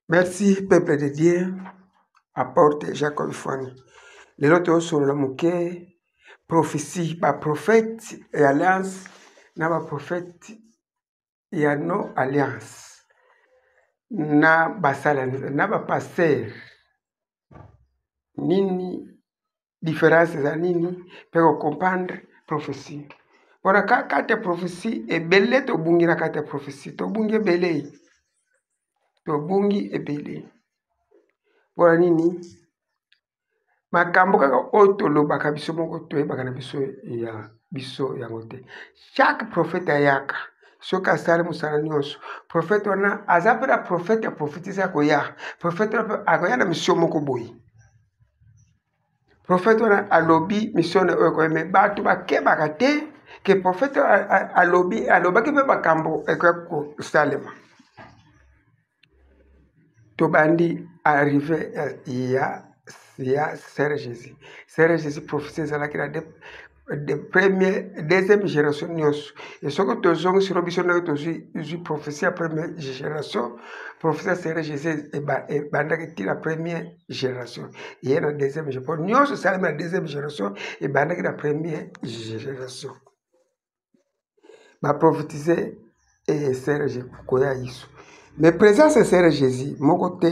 Merci peuple de Dieu, apporte Jacob Fwani. Lelo tozosolola moke prophetie, ba prophète ya alliance na ba prophète ya no alliance na basala na ba pasteur nini difference eza nini mpe ko comprendre prophetie mpona kati ya prophetie ebele tobungi na kati ya prophetie tobungi ebele tobungi ebele mpona nini makambo kaka oyo tolobaka biso moko toyebaka na biso ya biso yango te chaque prophète ayaka soki asali mosala nyonso prophète wana aza mpe na prophète ya prophétise akoya prophète wana mpe akoya na mission moko boye Prophète wana alobi mission na oyo ekoya me bato bakebaka te ke prophète alobi alobaki mpe makambo ekoya kosalema. Tobandi arrive ya ya Sœur Jésus. Sœur Jésus prophétie ezalaki na de premier deuxième génération nyonso e soki tozongi solo biso ndenge tozwi zwi prophétie ya première génération prophétie ya Sœur Jésus ebandaki ti na première génération eye na deuxième génération nyonso esalemi na deuxième génération ebandaki na première génération baprofetize eh, Sœur koya Yesu mais présence ya Sœur Jésus moko te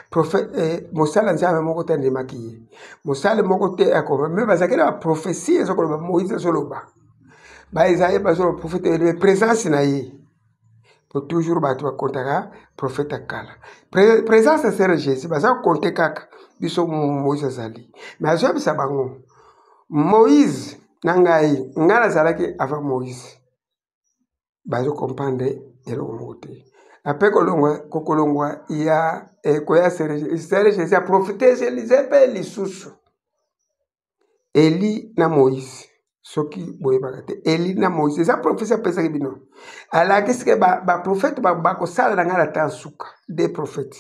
prophète eh, mosala Nzambe moko te andimaki ye mosali moko te akoma me bazalaki na baprofesie ezokoloba Moïse azoloba baezaye bazoloba prophète mais présence na ye po toujours bato bakontaka prophète ya kala présence ya Sœur Jésus baza kokonte kaka biso Moïse azali mais azoyebisa bango Moïse na ngai ngai nazalaki avant Moïse bazo comprendre eloko moko te apres kolongwa kokolongwa ya eh, koya Sœur Jésus aprofite Élysée mpe lisusu Eli na Moïse soki boyebaka te Eli na Moïse eza prophetie apesaki bino alakisi ke baprofete ba bakosala na ngai na temps suka de prophète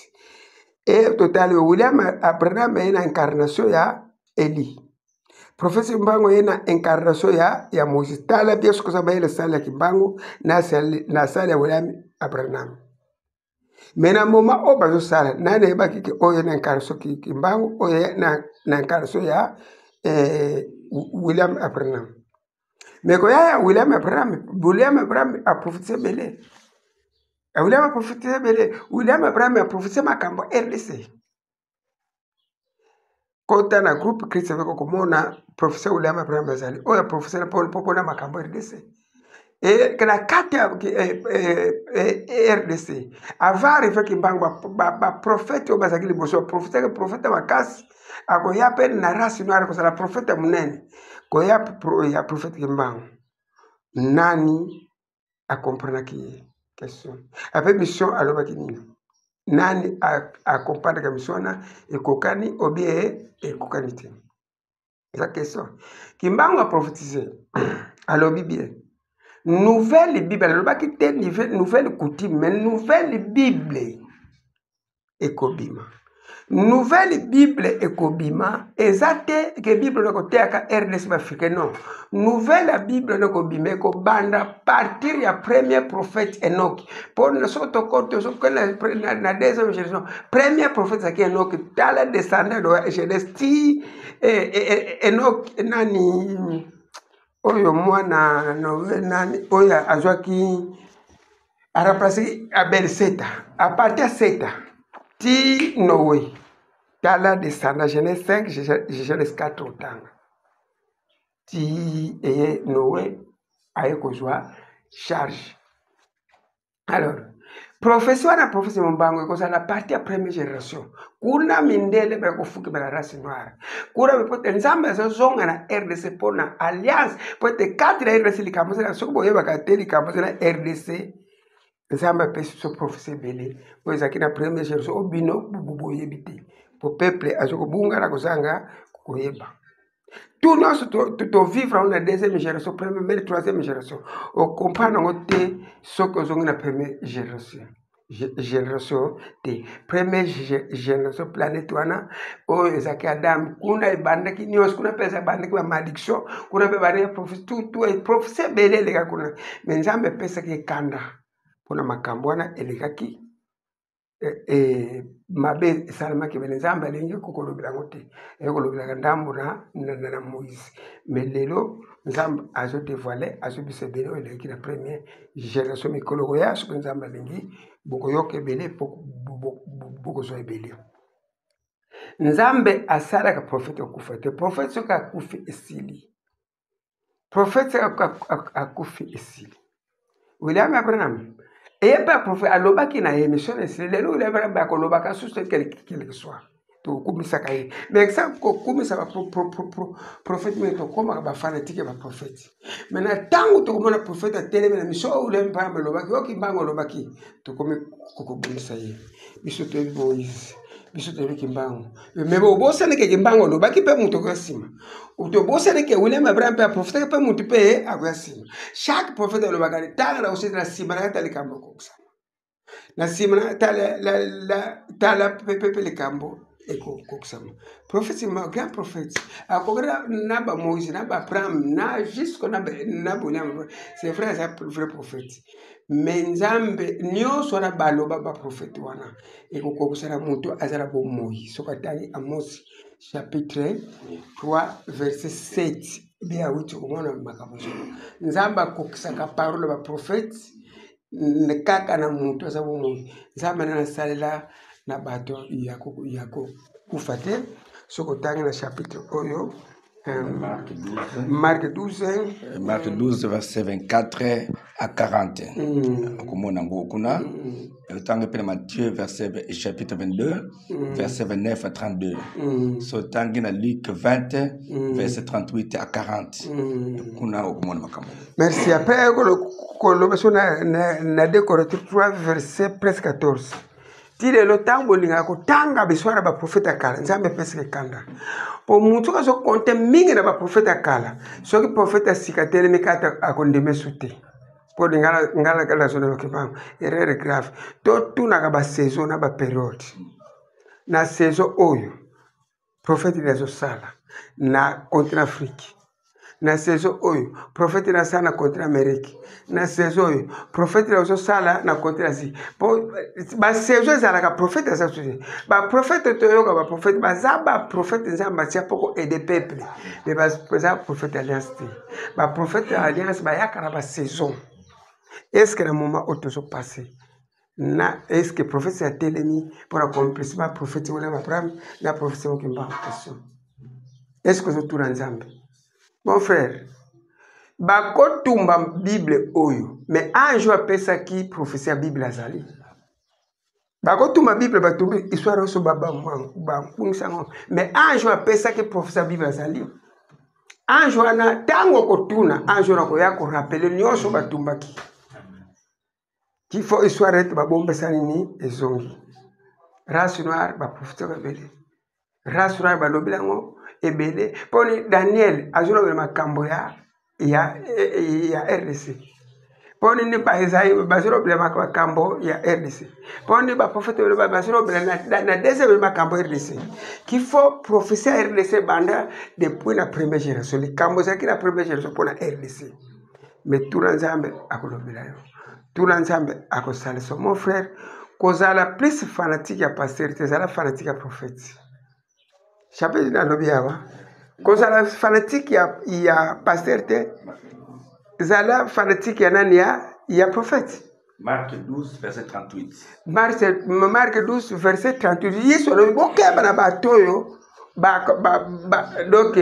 e totali William Abraham ye na incarnation ya Eli prophète Kimbangu ye na incarnation ya ya Moïse tala bien soki oza bayele sali ya Kimbangu na sali ya William Abraham me na moma oyo bazosala nani ayebaki ke oyo na incarnation Kimbangu oyo na, na incarnation ya eh, William Abraham me koya ya William Abraham William Abraham aprofetise ebele William aprofetise ebele William Abraham aprofetise makambo RDC kota na groupe Christ avec okomona professeur William Abraham azali oyo professeur mpo mpona makambo RDC e na kati ya RDC avant arrive Kimbangu baprofete oyo bazalaki liboso baprofetaki profete makasi akoya mpe na race noire kozala profete monene koya ya profete Kimbangu nani akomprenaki ye question ape mission alobaki nini nani akomprendaka mission wana ekokani obie ekokani te eza question kimbangu aprofetize alobi bien nouvelle bible alobaki te nouvelle coutume mais nouvelle bible ekobima nouvelle bible ekobima eza te ke bible na koteyaka rdc baafricain non nouvelle ya bible na ekobima ekobanda partir ya premier prophète enoki mpo soki tokoti na deuxième génération premier prophète ezalaki enoki tala descendant de genèse ti eh, eh, eh, enoki nani oyo mwana nani oyo azwaki a remplacer Abel Seta à partir ya Seta ti Noé tala descendant Genèse 5 Genèse 4 otanga ti eye Noé aye kozwa charge alors prophetie wana prophetie mombango ekozala parti ya première génération kuna mindele baya kofukimela race noire kuna mpo ete nzambe azozonga na rdc mpo na alliance mpo ete kati na rdc likambo ezala soki boyebaka te likambo ezala rdc nzambe apesi biso prophetie ebele oyo ezalaki na première génération oyo bino boyebi te mpo peuple aza kobunga na kozanga koyeba tout nyonso tovivre yango na deuxième génération première meme troisième génération okomprendre yango te soki ozongi na première génération génération te première génération planète wana oyo ezalaki adam kuna ebandaki nyonso kuna mpe ebandaki bamaldiction kuna mpe ebandaki prophetie tout tout prophetie ebele eleka kuna me nzambe epesaki ekanda mpona makambo wana elekaki. Mabe esalemaki ebele, Nzambe alingi kokolobela yango te, aye kolobelaka ndambo na Moïse. Mais lelo Nzambe azodevoile, azobisa ebele oyo eleki na première génération. Mikolo koya, soki Nzambe alingi, bokoyoka ebele, bokozwa ebele. Nzambe asalaka prophète akufa te. Prophète soki akufi, esili. Prophète soki akufi, esili. William Branham eye mpe prophète alobaki na ye, mission esili. Lelo William Branham akolobaka susu quelque soit, tokumisaka ye, mais sa kokumisa baprophète mingi, tokomaka bafanatique ya baprophète. Mais na ntango tokomona prophète atelemi na mission oyo William Branham alobaki, oyo Kimbangu alobaki, tokomi kokobongisa ye. Biso toyebi Moïse, biso toyebi Kimbangu, mais bobosani ke Kimbangu alobaki mpe moto akoya nsima. Tobosani ke William Branham mpe aprofitaki mpe motu mpe akoya nsima. Chaque prophète alobaka ntango na kosila na nsima na kata likambo ekokisama na nsima na tala pepe likambo ekokokisama. Prophète, grand prophète akoki na bamoïse, na baabraham, na jusque na William. C'est vrai, aza vrai prophète, mais Nzambe nyonso wana baloba, baprophète wana ekokokisa na moto aza na bomoi. Soki atangi Amos chapitre 3 verset 7 be ya 8, okomona makambo solo. Nzambe akokisaka parole ya baprophète kaka na moto aza bomoi. Nzambe nani asalela na bato ya kokufa te. Soki otangi na chapitre oyo, Marc 12. Marc 12. Marc 12 verset 24 à 40. Okomona yango kuna. Otangi mpe na Matthieu verset chapitre 22 verset 29 à 32. So otangi na Luc 20 verset 38 à 40, kuna okomona makambo. Merci. Après koloba so na 2 Corinthiens 3 verset presque 14, ti lelo ntango bolingaka kotanga biso na baprofete ya kala, Nzambe epesaka ekanda, po motu soki azokonte mingi na baprofete ya kala, soki profete ya sika telemi kata, akondima esu te. Mpo ngala nazonaloki bango erreur grave. Totunaka basaison na bapériode. Na saison oyo, prophète nini azosala na continent Afrique? Na saison oyo, prophète nini asala na continent Amérique? Na saison oyo, prophète nini azosala na continent Asie? Po basaison ezalaka, prophète aza susi. Baprophète toyoka, baprophète baza baprophète Nzambe atia mpo koaider peuple, mais baza prophète alliance te. Baprophète ya alliance bayaka na basaison. Est-ce na moment oyo tozopasse na, est-ce que prophète atelemi mpona accomplissement prophète wana Abraham na prophète Okimbangu? Question: est ce que ozotuna Nzambe? Mon frère, bakotumba Bible oyo, mais ange oyo apesaki prophétie ya Bible azali. Bakotumba Bible, batumbi histoire nyonso, babungisa yango, mais ange oyo apesaki prophétie ya Bible azali. Ange wana, ntango okotuna ange wana, akoya korappeler nyonso batumbaki. Qu'il faut histoire ete babombesa nini ezongi. Race noire baprofitaka ebele, race noire balobeli yango ebele. Mponi Daniel azolobela makambo ya RDC? Mpo nini bazolobela makambo ya RDC? Mpo nini baprofete bazolobela na deuxième makambo ya RDC? Qu'il faut prophétie ya RDC banda depuis na première génération. Likambo ezalaki na première génération mpona RDC. Mais tuna Nzambe, akolobela yo. Tuna Nzambe, akosalisa. Mon frère, kozala plus fanatique ya pasteur te, ezala fanatique ya prophète. Chapitre nalobi awa, kozala fanatique ya pasteur te, zala fanatique ya nani? Ya prophète. Marc 12 verset 38. Marc 12 verset 38, Yesu alobi: bokeba na bato oyo donc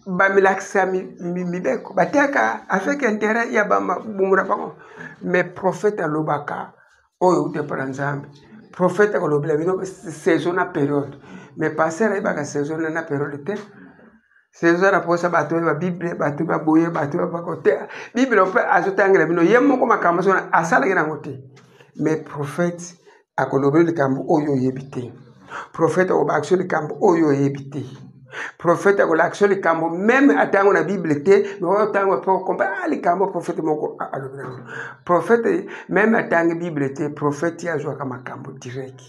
bamilakisa mibeko, batiaka avec intérêt ya bamabungu na bango. Mais prophète alobaka oyo euti epa na Nzambe. Prophète akolobela bino saison na période, mais pasteur ayebaka saison na période te. Saison na posa bato oyo babible, bato baboye, bato bakote Bible mpe azotangela bino ye moko makambo so asalaki nango te. Mais prophète akolobela likambo oyo oyebi te. Prophète akobakisa likambo oyo oyebi te. Prophète akolakisa likambo même atango na Bible te, mais oyo ntango mpo comprendre likambo prophète moko alobi nango. Prophète même atangi Bible te, prophète ye azwaka makambo direct.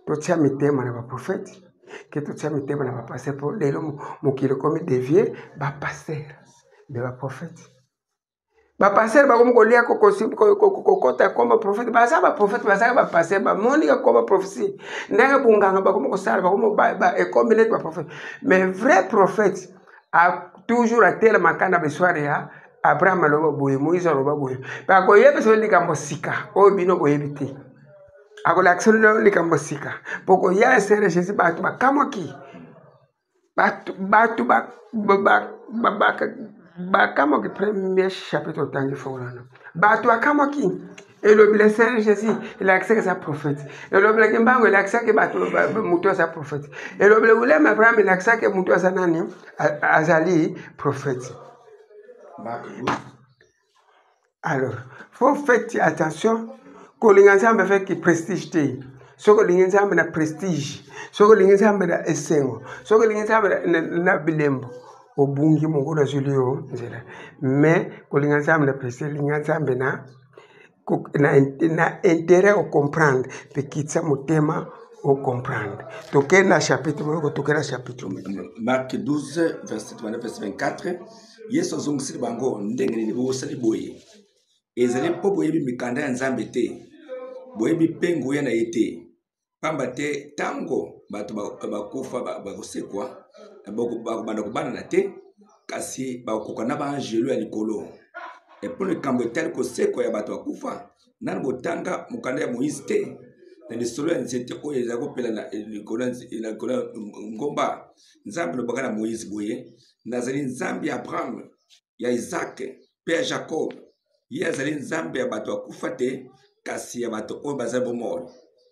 Totia mitema na baprophète ke totia mitema na bapasteur, mpo lelo mokili ekomi dévié. Bapasteur, mais baprophète. Bapastere bakomi kolia kokota koma profete, baza baprofete, bazaka bapastere, bamoni kakoma prophetie ndenge bonganga bakomi kosala, bakomi ekomi neti baprofete. Mais vrai prophète toujours atelemaka na besoire ya Abraham aloba boye, Moïse aloba boye, bakoyebisa bino likambo sika oyo bino boyebi te. Akolakisa bino likambo sika po koya esere Jésus. Bato bakamwaki, bato bakamwaki. Premier chapitre otangi fongo wana, bato bakamwaki. Elobela Seigneur Jésus elakisaki aza prophète, elobelaki mbango elakisaki bato moto aza prophète, elobela William Abraham elakisaki moto aza nani, azali prophète. Alors faut faites attention, kolinga Nzambe avec prestige te. Soki olingi Nzambe na prestige, soki olingi Nzambe na esengo, soki olingi Nzambe na bilembo, obungi. Mongolo azwili yo nzela. Mais kolinga Nzambe na prestige, linga Nzambe na intérêt ocomprendre mpe kitisa motema ocomprendre. Tokende na chapitre moko, tokende na chapitre moko. Marc 12 verset 29, verset 24. Yesu azongiseli bango: "Ndenge nini bosali boye? Ezali mpo boyebi mikanda ya Nzambe te, boyebi mpe nguya na ye te. Pamba te ntango bato bakufa bakosekwa, bakobanda kobanana te, kasi bakokoka na baangelo ya likolo. Mpo likambo etali kosekwa ya bato bakufa, nani botanga mokanda ya Moïse te, na lisolo ya nzete oyo ezali kopela na likolo ya ngomba? Nzambe alobaka na Moïse boye: Nazali Nzambe ya Abraham, ya Isaac mpe ya Jacob. Ye azali Nzambe ya bato akufa te, kasi ya bato oyo bazali bomoi.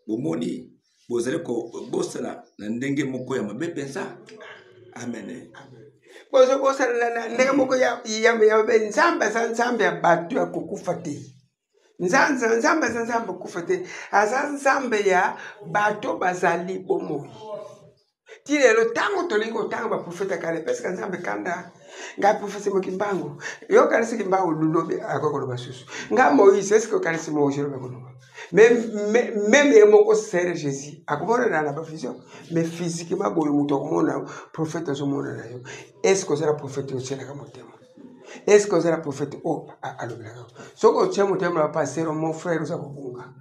Bomoni, bozali kobosana na ndenge moko ya mabe mpenza. Amen." Bozobosana na ndenge moko ya mabe. Nzambe aza Nzambe ya bato ya kokufa te. Nzambe aza Nzambe kokufa te, aza Nzambe ya bato bazali bomoi. Ti lelo, ntango tolingi kotanga baprofete kala, epesaka Nzambe kanda. Ngai profete moki mbangu, yo okanisi Kimbangu lobi akoki koloba susu? Ngai Moïse, est-ce okanisi Moïse lobi akoloba? Même ye moko Seigneur Jésus akomonana na bavision, mais physiquement boye moto akomona prophète azomona na yo. Est-ce ozala prophète otielaka motema? Est-ce ozala prophète oyo alobelaka? Soki otie motema na pasteur, mon frère, oza kobunga.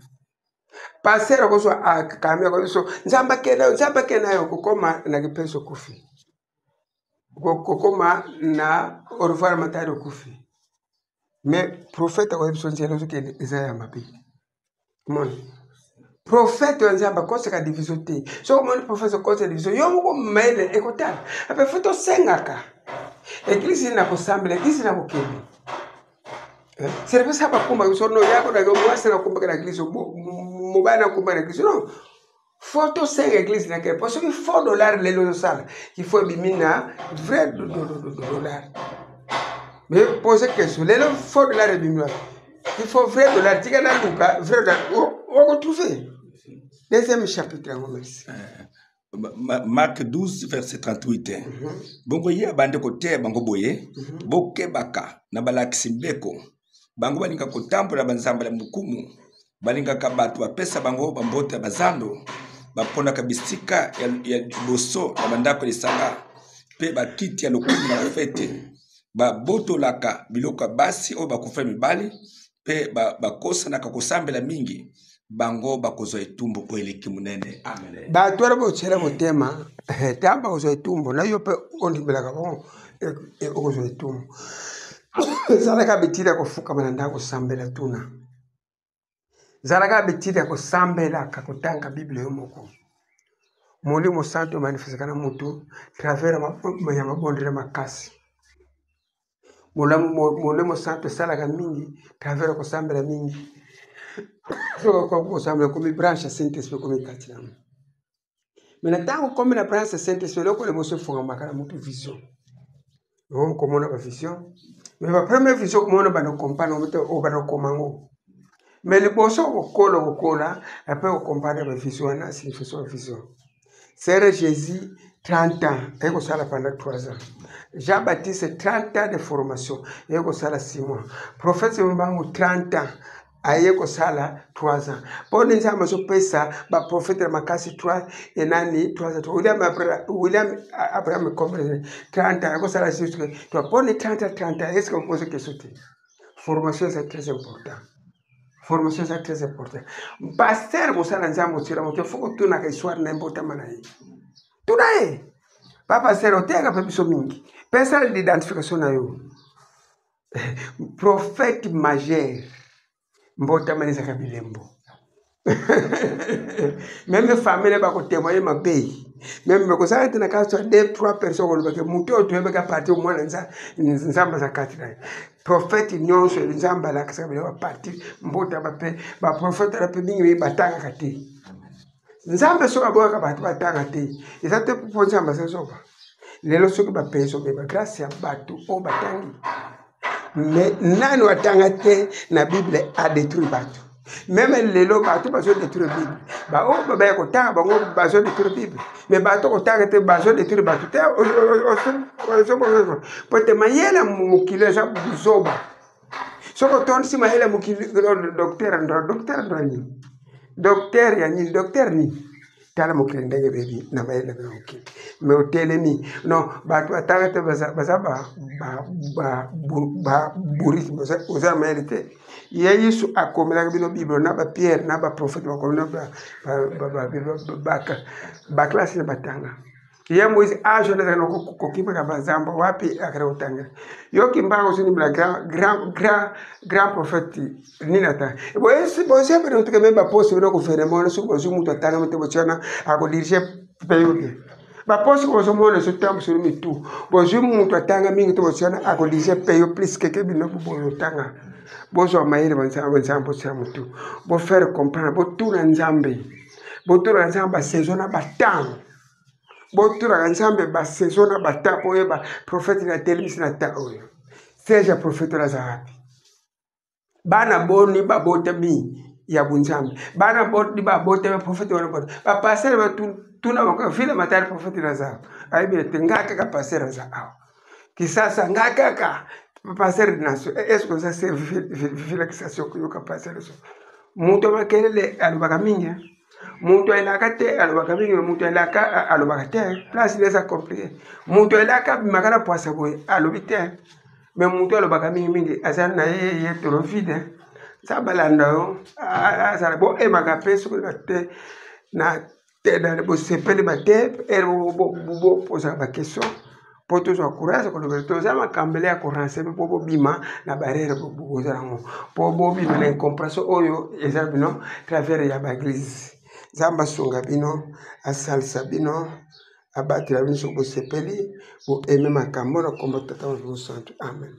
Pasteur akozwa akami akobiso Nzambe akende yo, Nzambe akende na yo, kokoma na kipeso okufi, kokoma na au revoir matari okufi. Mais prophète akoyebi biso nzela ozokende eza ya mabe. Moni, prophète ya Nzambe akosaka division te. Soki omoni prophète akosaka division, yo moko mayele ekotala ape. Faut tosengaka église na kosambela, église na kokende. Service bakumbaka biso no yako na mwasi nakumbaka na église, mobali nakumbaka na église. Non, faut tosenga église na kele, po soki faux dollar lelo ozosala, il faut ebimi na vrai dollar. Mais pose question, lelo faux dollar ebimi wapi? Il faut vrai dollar. Tika naluka vrai dollar, okotrouve. Deuxième chapitre yango, merci. Marc 12 verset 38. Bongo ye abandi koteya bango boye: "Bokebaka na balakisi mbeko. Bango balingaka kotambola banzamba ya mokumu, balingaka bato bapesa bango bambote ya bazando, baponaka bisika ya liboso na bandako ya lisanga mpe bakiti ya lokumu na bafete. Babotolaka biloko ya basi oyo bakufa mibali mpe bakosanaka kosambela mingi. Bango bakozwa etumbu oyo eleki monene. Amen." Bato wana botiela motema, ntango bakozwa etumbu na yo mpe ondimelaka bango, okozwa etumbu. Ezalaka bitili ya kofukama na ndako kosambela, tuna. Zalaka bitili ya kosambelaka, kotanga Bible yo moko. Molimo Santo emanifestaka na motu travers ya mabondela makasi. Molimo Santo esalaka mingi travers ya kosambela mingi. Soki kosambela ekomi branche ya Saint Esprit, ekomi kati na me na ntango okomi na branche ya Saint Esprit, eloko liboso efongamaka na motu, vision. Okomi komona bavision, mais bapremière vision okomona, banda comprendre, obanda kokoma yango. Mais liboso kokola, kokola apres kocomprendre bavision wana, signification ya vision. Seigneur Jésus, 30 ans aye kosala pendant 3 ans. Jean Baptiste, 30 ans de formation, aye kosala 6 mois. Prophète Mbangu, 30 ans, aye kosala 3 ans. Mpo Nzambe azopesa baprofete na makasi 3 enani 3 ans. William Abraham comme 30 ans, akosala jusque 3. Mpo ni 30 ans, 30 ans, est ce que opose question te? Formation eza très important, formation eza très important. Pasteur, mosala Nzambe, otiela moto, fo kotunaka histoire na ye, mbotama na ye. Tuna ye: "Pa pasteur, oteyaka mpe biso mingi, pesa l'identification na yo." Prophète majeur, mbotama ezaka bilembo. Même famille bakotémoigner mabe, même kozala te na kati ya deux, trois personnes kolobake motu oyo toyebaka partir mwana Nzambe aza kati na ye. Prophète nyonso, Nzambe alakisaka biloko apartir mbotama. Mpe baprophète wana mpe mingi batangaka te. Nzambe soki aboyaka bato batanga te, eza te mpo Nzambe aza zoba. Lelo soki bapesi obeba grâce ya bato oyo batangi, mais nani atanga te na Bible adétruire bato? Même lelo bato bazodétruire Bible, baoyo babaya kotanga, bango bazodétruire Bible, mais bato kotanga te bazodétruire bato te, po te mayele mokili eza buzoba. Soki otondisi mayele mokili, docteur ndo docteur ndo nini, docteur ya nini, docteur nini? Tala mokili ndenge bebi na mayele na mokili, mais otelemi non. Bato batanga te baza baburisi, oza na mayele te. Ye Yesu akomelaka bino Bible na bapierre na baprophète, bakomela baclasse na batanga. Ye Moïse age wana ezalaka na kokimaka bazamba wapi akala kotangela. Yoki mbango ozonimbela grand, grand, grand, grand prophète nini ata bozebene otuka me baposte bino gouvernement wana. Soki bozwi mutu atangami te, botiana akodiriger pays oke baposte bozomona ezotambusa mitu. Bozwi mutu atanga mingi te, botiana akodiriger pays plus keke bino boboyo otanga. Bozwa mayele Nzambe, Nzambe botia mutu, bofaire comprendre, botuna Nzambe, botuna Nzambe basaison na batemps. Botunaka Nzambe basaison na batemps mpo oyeba prophète na telemisi na temps oyo. Siège ya prophète oyo aza wapi? Bana boni babotami ya bunzambe? Bana boni babotami prophète wana? Boni bapasteur batuna bango vile matari prophète naza ayebi ete nga kaka pasteur aza awa Kisasa, nga kaka pasteur nation. Est ce que oza se vile Kisasa okoyoka pasteur so? Moto ya makelele alobaka mingi, moto ayelaka te alobaka mingi, moto ayelaka alobaka te. Place nde eza compliqué. Moto ayelaka abimaka na poisa boye alobi te, mais moto alobaka mingimingi aza na ye ye tolo vide. Nzambe alanda yo, azala boyebaka mpe soki te na bosepeli bate ere bopozaka baquestion mpo tozwa courage kolobela. Toza makambele ya korenseigner mpo bobima na barrière boza yango, mpo bobima na incompréhension oyo eza bino travers ya baéglise. Nzambe asunga bino, asalisa bino, abatela bino. Soki bosepeli, boaime makambo na kombo Tata Santu, amen.